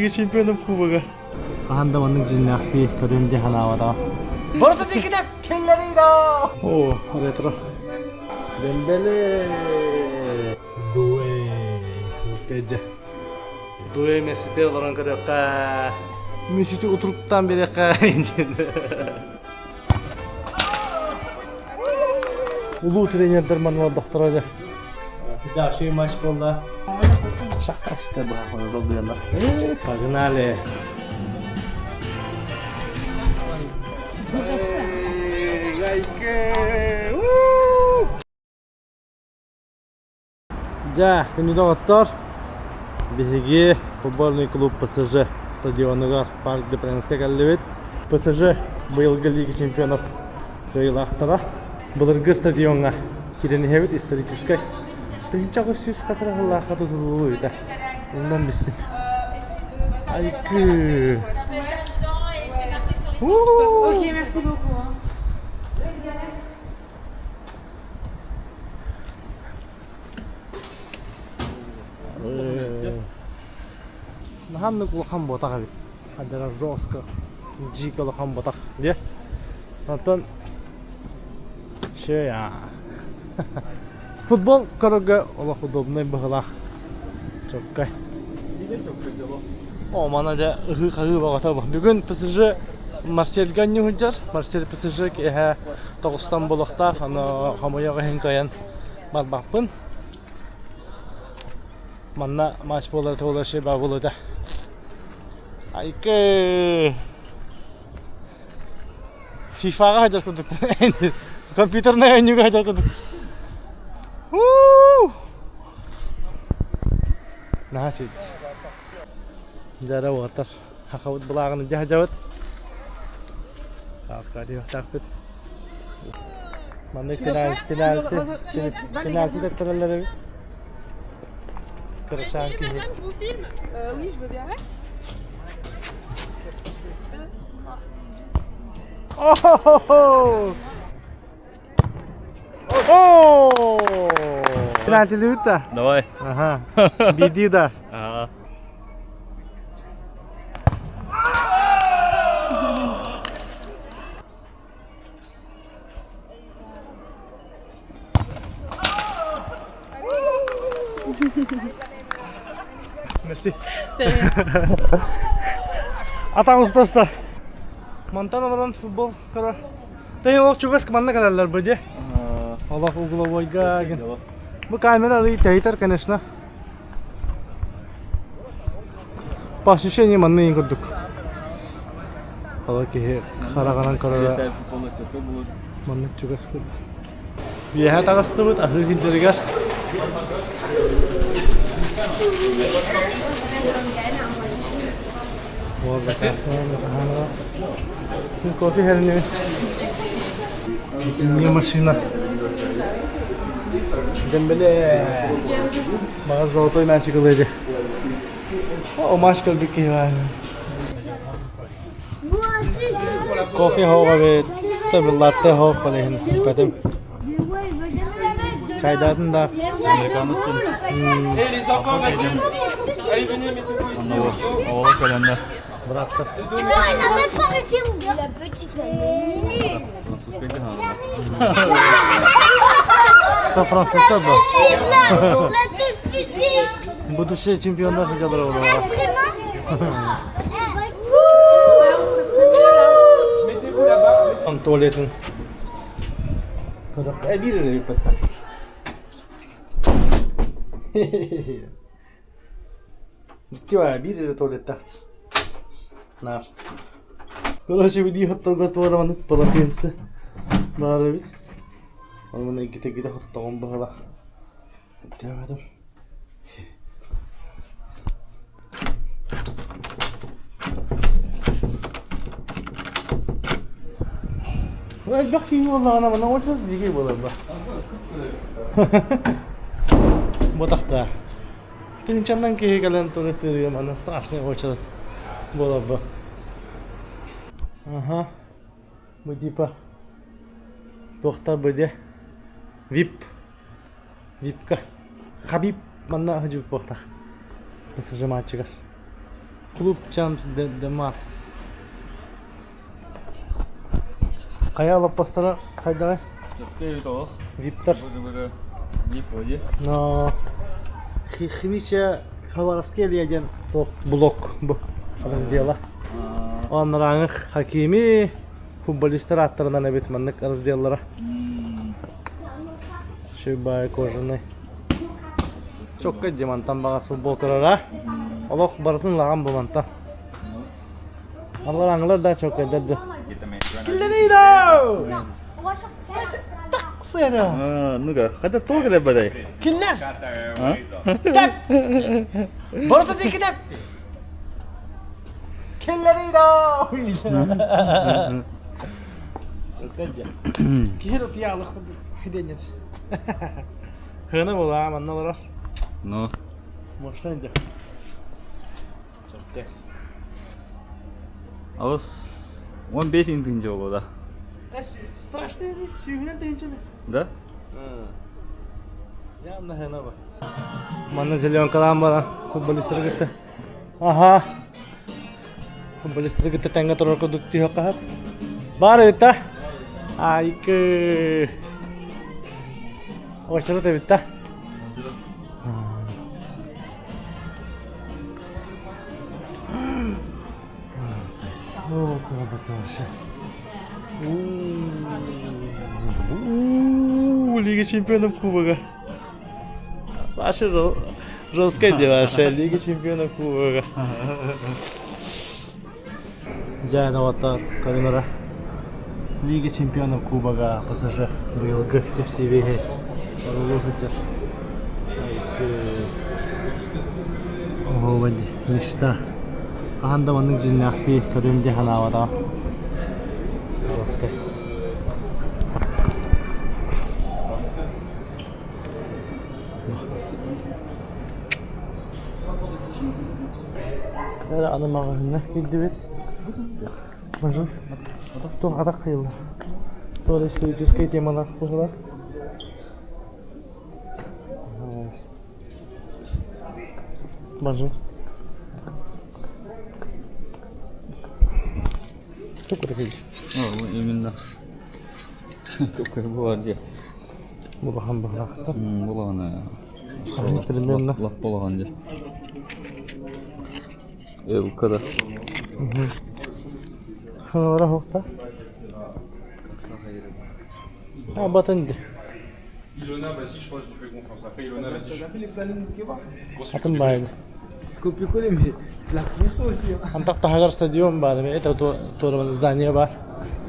Лига чемпионов кубога. Хаһан да маннык дьиннээхтии көрүм дии санаабатаҕым. Барыта тикитэ киллэрийдэ! О, ретро. Дембеле! Дуэ! Мускайдьа. Дуэ Мессите олорон көрүөххэ. Мессити утуруктаан биэриэххэ. Улуу тренердэр манна олордохторо дьэ. Да, шей матч буолла. Шахтар сүтэ быһа долгуйаллар. Погнали! Дьэ, күндү доҕоттор, биһиги футбольный клуб ПСЖ стадионугар Парк де Пренска кэллибит. ПСЖ быйылгы Лига чемпионов кыайыылаахтара. Былыргы стадиоҥҥа киирэн иһэбит историческай. 1900 хас эрэ сыллаахха тутуллубута. Онон бистим. Айкыы! Ok, merci beaucoup. Hein. Наһааннык улахан буотах эбит. Хадара жестко дьиик улахан буотах диэ. Онтон шея. Футбол көрөргө олох удобнай быһыылаах. Чоккай. О, мана дьэ ыһыы-хаһыы бөҕөтө бу. Бүгүн ПСЖ Марсельга анньыһыдьар. Марсель ПСЖ киэһэ тоҕустан буолуохтаах. Аны хомойуох иһин кыайан барбаппын. Манна матч буолар туола шеба буолута. Айкы! FIFA-ҕа сылдьар курдук. Компьютернай оонньууга сылдьар курдук. Наһаа үчүгэй. Дьара уотар. Хахабыт былааҕын илдьэ сылдьабыт. Сааска диэхтээхпит. Маннык пенальти, пенальти тэттэрэллэр эбит. Кырачаан киһи. Madame, je vous filme Oui, je veux bien. Oh! Oh! Пенальтилибит да? Давай. Ага. Биди да. Ага. Merci. Атаң устаста. Мантан олорон футбол көрө. Тэн олох чугас манна кэлэллэр бу дии. Олох угловойга Бу камера арый тэйитэр, конечно. По ощущениям манна иин курдук. Ала киһи хараҕынан көрөрө маннык чугас Үөһэ таҕыстыбыт аһыы сирдэригэр. Кофе иһэринибин. Не машина. Дембеле. Баҕар золотой мячик ылыа О, маш кэлбит киһи Кофе хоҕо эбит, латте хоох иһин испэтим. Чайдаатын да. Американецтан. Оҕолор кэлэннэр. Бырааттар. Француздар да. Будущий чемпиондар сылдьаллар буолуоҕа. Туалетын эбиир эрэ бүппэттэр. Икки баа биир эрэ туалеттаах. Наар. Короче, билии хотторго туора маннык полотенце баар эбит. Онон иккитэ хоттоҕум быһыылаах. Өйдөөбөтүм. Элбэх киһи буоллаҕына манна очо дьиги буолар ба. Ботахта. Тыһыынчаннан киһи кэлэн туалеттыырга манна страшный очередь буолар ба. Ага. Бу типа туохтар бу диэ вип Випка. Хабиб манна сылдьыбыт буолтах. ПСЖ матчыгар. Клуб Champs de, de Mars. Хайа олоппосторо хайдаҕай? Виктор. Но Химича Хабаровская диэн туох блок бу раздела. Оннорааҥы Хакими футболистар ааттарынан эбит маннык разделлара. Шибай кожаный. Чокка димантан баҕас футбол көрөр Олох барытын лаҕан бу мантан. Аллар да чоккайдар да. Киллэриидо! Тахсыана! Ну-ка, хотя толк это подай. Киллер! Тэп! Барыта диэки тэп! Киллэриидо! Киһи утуйаалых хиденет. Хына була манна олорор. Ну. Морсан дьэ. Чөккө. Алыс 15 тыһыынча буолуо да? Страшный сүүһүнэн тыһыынчаны. Да? Явно хына ба. Манна зеленкалаан баран футболистары кытта. Аха. Футболистары кытта тэҥҥэ турар курдук түһүөх хаһар. Баар эбит да? Айкы. Очерет эбит да? О, вообще. Лига чемпионов Кубога. Ваше жесткое дело, Лига чемпионов Кубога. Дьэ, доҕоттор, көрүҥ Лига чемпионов Кубога ПСЖ быйылгы сип-сибиэһэй орулуу сылдьар. Оһуобай мечта. Хаһан да маннык дьиҥнээхтии көрүөм дии санаабатаҕым. Жесткай. Аны маҕаһыыҥҥа киирдибит. Bonjour. Туох атах кыйыллар? Туох историческай темалаах буолар? Bonjour. Туох кутакый? Именно. Какой была где? Булахан баҕалаахтар. Булахан. Примерно. Лап булахан дии. Ылка да. Ханара хоқта. Абатын ди. Ilona, vas-y, je crois que je lui fais confiance. Après, Ilona, vas-y. Je... Атын баайы. Copier-coller, mais c'est la réponse aussi. Hein. Антах таһыгар стадион баар, это туорабан здание бар.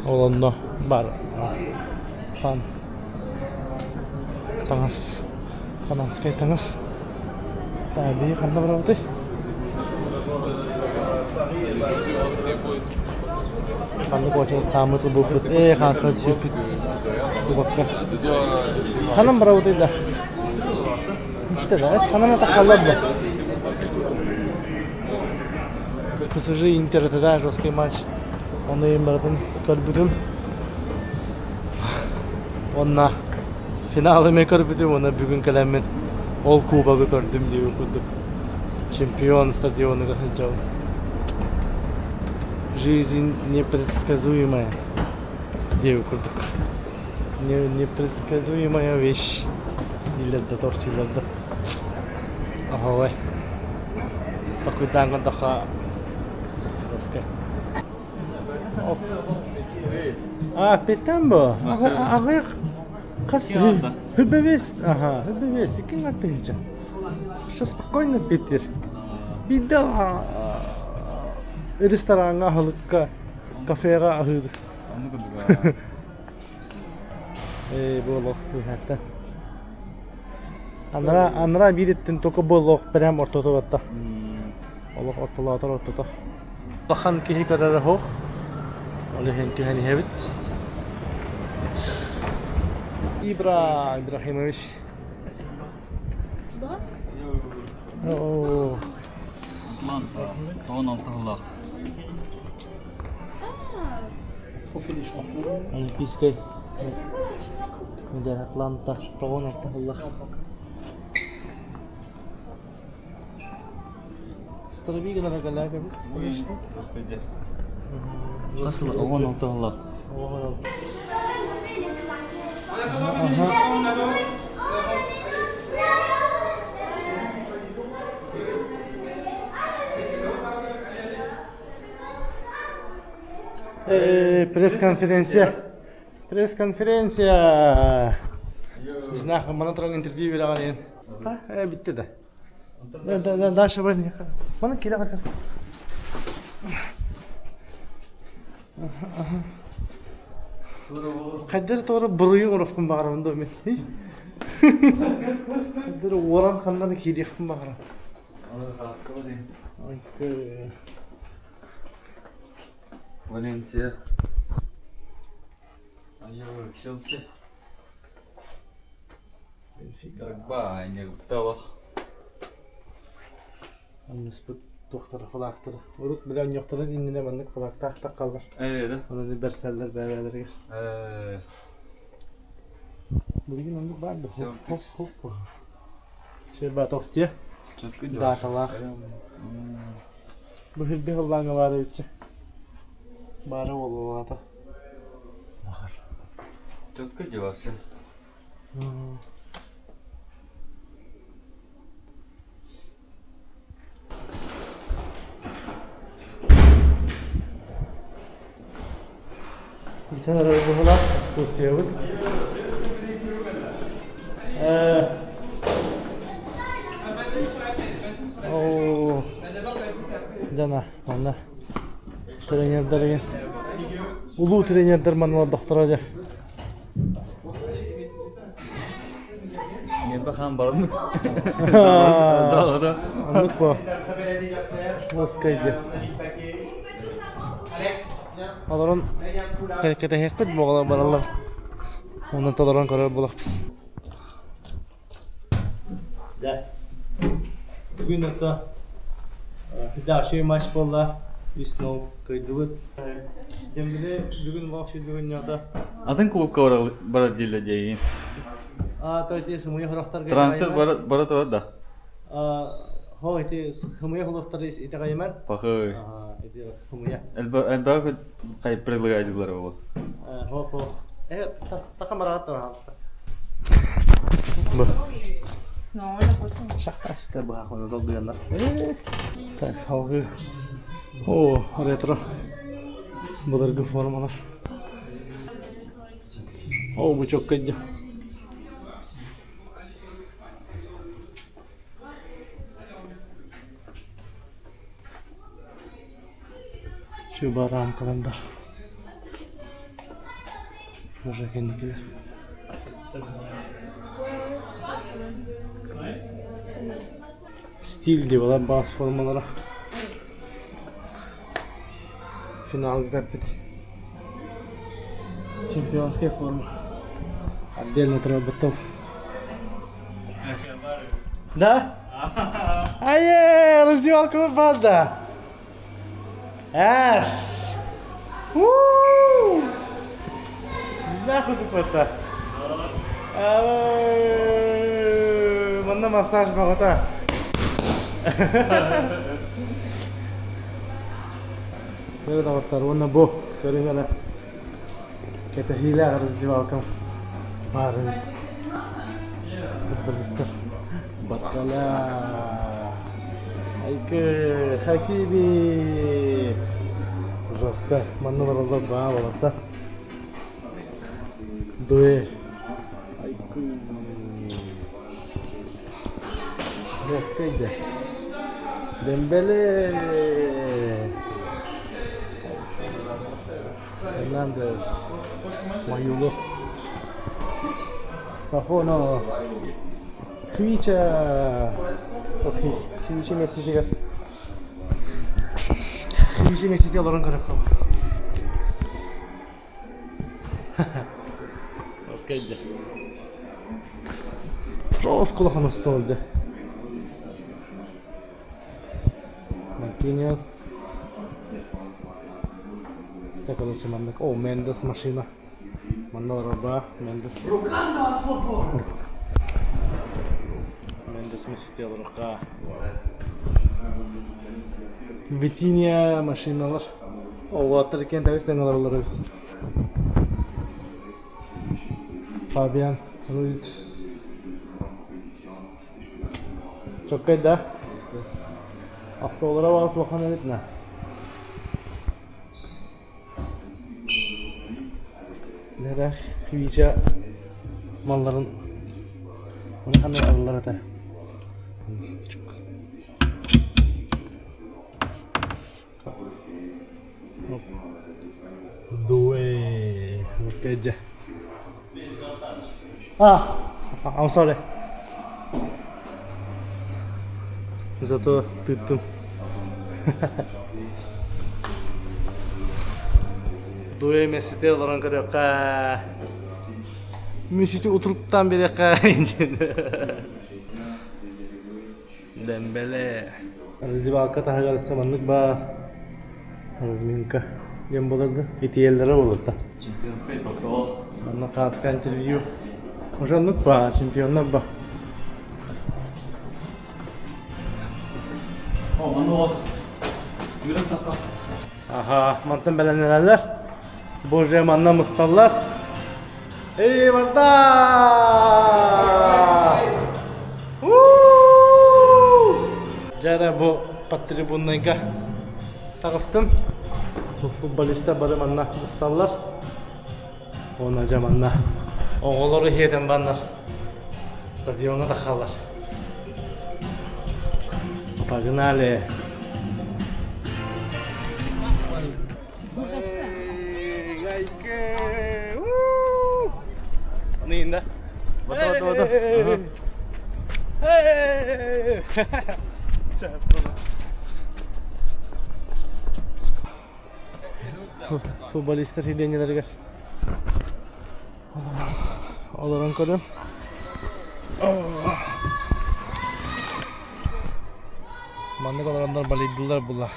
Ол онно бар. Фан. Таҥас. Фанатскай таҥас. Таби ханна барабыты? Ханнык очерет хаамыт ылбыппыт. Ээ, хааска түсүппүт. Дубакка. Ханан барабыты да? Итте да, эс ханан атахаллар да. ПСЖ Интер это да, жесткий матч. Оны им барытын көрбүтүм. Онна финалы мен көрбүтүм, оны бүгүн кэлэммин ол кубогы көрдүм диэбит курдук. Чемпион стадионугар сылдьабын. Жизнь непредсказуемая диэбит курдук. Не, непредсказуемая вещь. Дииллэр да, торчилар да. Оһоой. Такуйдаан көрдөххө жесткай. А, петамбо. Аҕыйах хас Хүбэвес, ага, хүбэвес, икки тыһыынча. Что спокойно Питер. Биирдэ рестораҥҥа аһылыкка, кафеҕа аһыыр. Ээ, бу олох туһаатта. Анара, анара биириттэн только бу олох прям ортото батта. Олох ортолоотор ортото. Улахан киһи көрөрө суох. Ол иһин түһэн иһэбит. Ибра Ибрахимович. Оо, Атланта. 16 сыллаах. Олимпийскай медаль Атланта 96 сыллаах. Здоровее гына Конечно. Nasıl? 16 Allah. Пресс-конференция. Пресс-конференция. Знах, мана туран интервью бераҕын. Битте да. Да, да, да, дальше бар. Маны кире кар. Хайдах тоҕо буруйу оҥоруохпун баҕарабын дуо мин? Хайдах уоран ханна киириэхпин баҕарабын. Валенсия. Челси. Дрогба, Нерпталах. Анныспыт туохтара флагтара. Урут бile онньохторун иннинэ маннык флагтаах таххаллар. Ээ, Онон бэрсэллэр бэйэлэригэр. Ээ. Билигин оннук баар да хоп хоп. Шерба тохтия. Дааталаах. Бу хирби халлааҥҥа баара үччэ. Баара буолуолаата. Баҕар. Четко девался. Бүтэн эрэр быһыылаах экскурсиябыт. Оо, дьана манна тренердэригин улуу тренердэр манна олордохторо дьэ. Бахан баран. Да, Оннук бо. Лоскай дьэ. Олорон кэтэһиэхпит буолан бараллар. Онон толорон көрөр буолахпыт. Да. Бүгүн это дальше матч буолла. 3-0 кыайдыбыт. Дембеле бүгүн вообще бүгүн нята. Атын клубка барар дииллэр диэйин. А, то эти сымыйа хорохтар Трансфер бара турар да. Хо ити хымыйа холохтар итэҕэйимэн. Пахы. Ити хымыйа. Элбэх кай предлагайдылар ол. Хо хо. Э, таха мараат хаалта. Шахта сүтэ быһа хоно долгуйаннар. Так, халгы. О, ретро. Былыргы формалар. О, бу чокка дьэ. Чуба рамкаларда. Уже кэнникилэр. Стиль диэбэлэр баас формалара. Финалга кэлбит. Чемпионская форма. Отдельно турарбыттан. Да? Айе, раздевалка баар да? Эс! Уу! Нахуй это? Манна массаж баҕата. Көрө доҕоттор, уонна бу көрүҥ эрэ кэтэһиилээх раздевалкам баарын футболистар Баркала Айкы Хакими Жестко манна бараллар баа баларда Дуэ Айкы Жестко иде Дембеле Фернандес Маюлу Сафонов Хвича Хвича Месситигэр Хвича Мессити олорон көрөххө Оскайда Оскулахан остуолда Маркиниос Це, короче, маннык. О, Мендес машина. Манна олорор Мендес. Мендес Мессити олоруохха. Витиния машиналар. Оҕолор иккиэн тэбис тэҥ олороллор эбит. Фабиан Руиз. Чоккай да? Остуоллара баҕас улахан эбит на. Нэрэх Хвича малларын улахан арыллар этэ. Дуэ, русская А, I'm sorry. Зато тыттым. Дуэ месите олорон көрүөххэ. Мүсүтү утуруктан бириэххэ Дембеле. Раздевалка таһыгар өссө маннык баар разминка диэн буолар итиэллэрэ буолар Чемпионскай тохтолох. Манна хааска интервью. Уже оннук ба, чемпионнар ба. О, манна олох. Үөрэн тахха. Аха, мантан бэлэмнэнэллэр. Боже, манна мусталлар. Эй, барда! Дьэ бу подтрибуннайга таҕыстым. Футболистар бары манна мусталлар. Уонна дьэ манна оҕолору иһиэтэн баннар стадиоҥҥа тахаллар. Погнали! Аны Бата, бата, бата. Футболистар сиденьелэригэр олорон көрөм. Маннык олороннор балыйдылар була.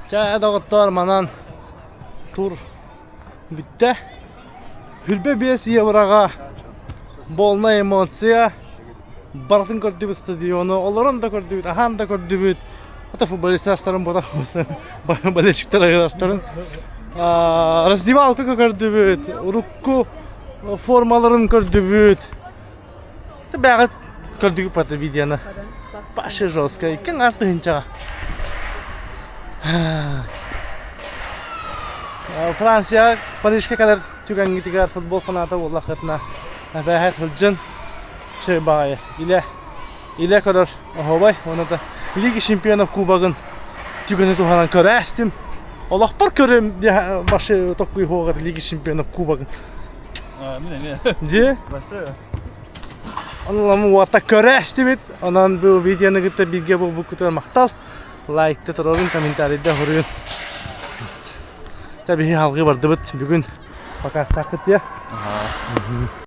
Чэ, доҕоттоор, манан тур бүттэ. Хүрбэ 5 евроҕа полная эмоция. Барытын көрдүбүт стадиону, олорон да көрдүбүт, аһаан да көрдүбүт. Это футболистар ботах болельщиктар агырастарын. Раздевалка көрдүбүт, урукку формаларын көрдүбүт. Бэҕэт көрдүгүт пата видеоны. Паша жестко. Иккин артыһынчаҕа. Франция Парижка кэлэр түгэҥҥитигэр футбол фаната буоллаххытына эбээһэт сылдьын шөй баҕайы илэ илэ көрөр оһуобай уонна да Лига чемпионов кубогын түгэни туһанан көрөөстүм олохпор көрүм башы токкуй хуоҕар Лига чемпионов кубогын Мин эмиэ. Дьиэ Башы. Онон уота көрөөстүбүт онон бу видеоны кытта бииргэ буолбуккутугар махтал лайкта туруорун комментарийда суруйун Чэ биһи халгыы бардыбыт бүгүн покастааххыт диэ. Ага.